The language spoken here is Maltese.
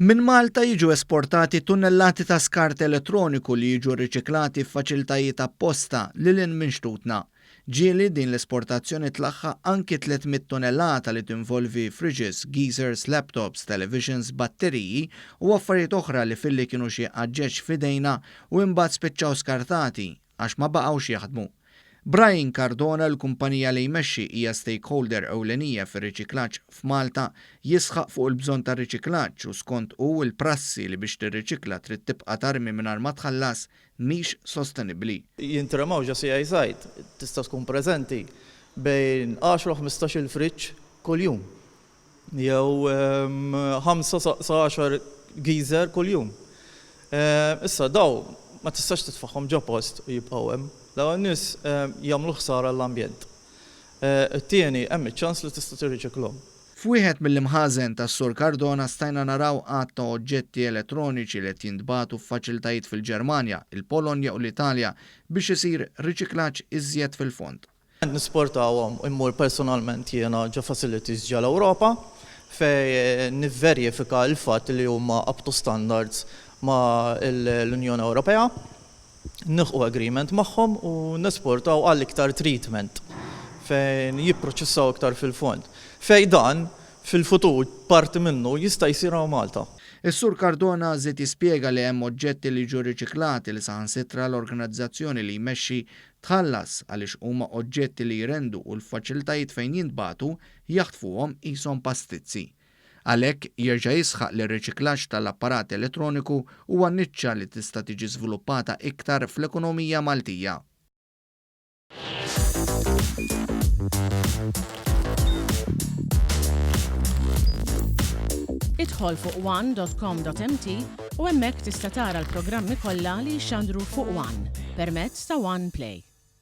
Minn Malta jiġu esportati tunnellati ta' skart elettroniku li jiġu rriċiklati f'faċilitajiet apposta lil hinn minn xtutna. Ġieli din l-esportazzjoni tlaħħaq anki 300 tunellata li tinvolvi fridges, geysers, laptops, televisions, batteriji u affarijiet oħra li filli kienu xi aġġeġġ f'idejna u imbagħad spiċċaw skartati għax ma baqgħux jaħdmu. Brian Cardona, l-kumpanija li jmexxi hija stakeholder ewlenija fir-riċiklaġġ f'Malta, jisħaq fuq il-bżonn tar-riċiklaġġ u skont hu l-prassi li biex tirriċikla trid tibqa' tarmi mingħajr ma tħallas mhix sostenibbli. Jintremaw ġo CI site, tista' tkun preżenti bejn għaxra u 15-il friġġ kuljum jew ħamsa sa għaxar geyser kuljum. Issa daw ma tistax titfagħhom ġo post u jibqgħu hemm. L-ewwel nies jagħmlu ħsara l-ambjent. It-tieni hemm iċ-ċans li tista' tirriċiklhom. F'wieħed mill-imħażen tas-Sur Cardona stajna naraw għadd ta' oġġetti elettroniċi li qed jintbagħtu f'faċilitajiet fil-Ġermanja, il-Polonja u l-Italja biex isir riċiklaġġ iżjed fil-fond. Nisportawhom immur personalment jiena ġo facilities ġo l-Ewropa fejn nivverifika l-fatt li huma up to standards ma' l-Unjoni Ewropea. Nilħqu agreement magħhom u nesportaw għal iktar treatment fejn jipproċessaw iktar fil-fond. Fejn dan, fil-futur, parti minnu jista' jsir hawn Malta. Is-Sur Cardona żied jispjega li hemm oġġetti li jiġu riċiklati li saħansitra l-organizzazzjoni li jmexxi tħallas għaliex huma oġġetti li jrendu u l-faċilitajiet fejn jintbagħtu jaħtfuhom qishom pastizzi. Għalhekk, jerġa' jisħaq li r-riċiklaġġ tal-apparat elettroniku huwa niċċa li tista' tiġi żviluppata iktar fl-ekonomija Maltija. Idħol fuq one.com.mt u hemmhekk tista' tara l-programmi kollha li jixxandru fuq One permezz ta' One Play.